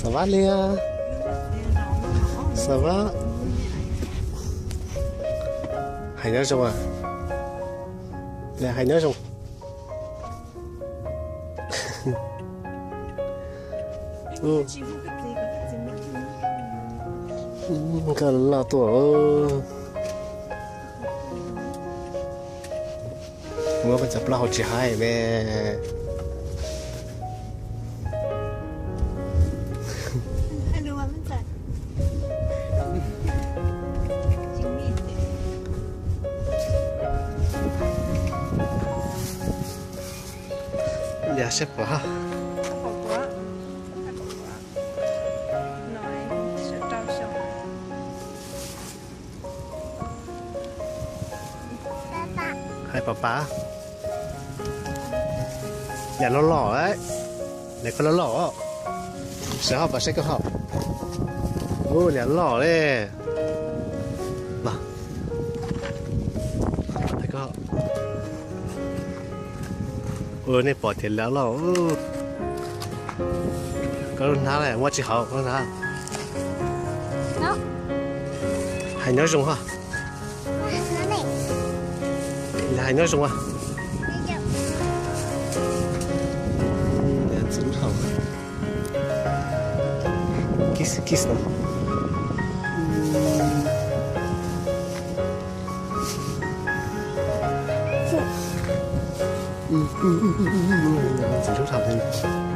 Xav Vab li, Xav Vab. Hais nyob zoo, hais nyob zoo. Nkauj loj tuaj. Muab koj cov plaub hau tsis hais me. Liam seb puas haj. Hais pab pab. Liam loj loj, liam koj loj loj. Sawv hauj pab saib koj hauj. Ua liam loj li. Ua nej pom tias liam loj. Koj lub hnab muab tsis haum koj hnab. Hais nyob zoo haj. Hais nyob zoo. Kiss, kiss no. Ntxiv lub hau li.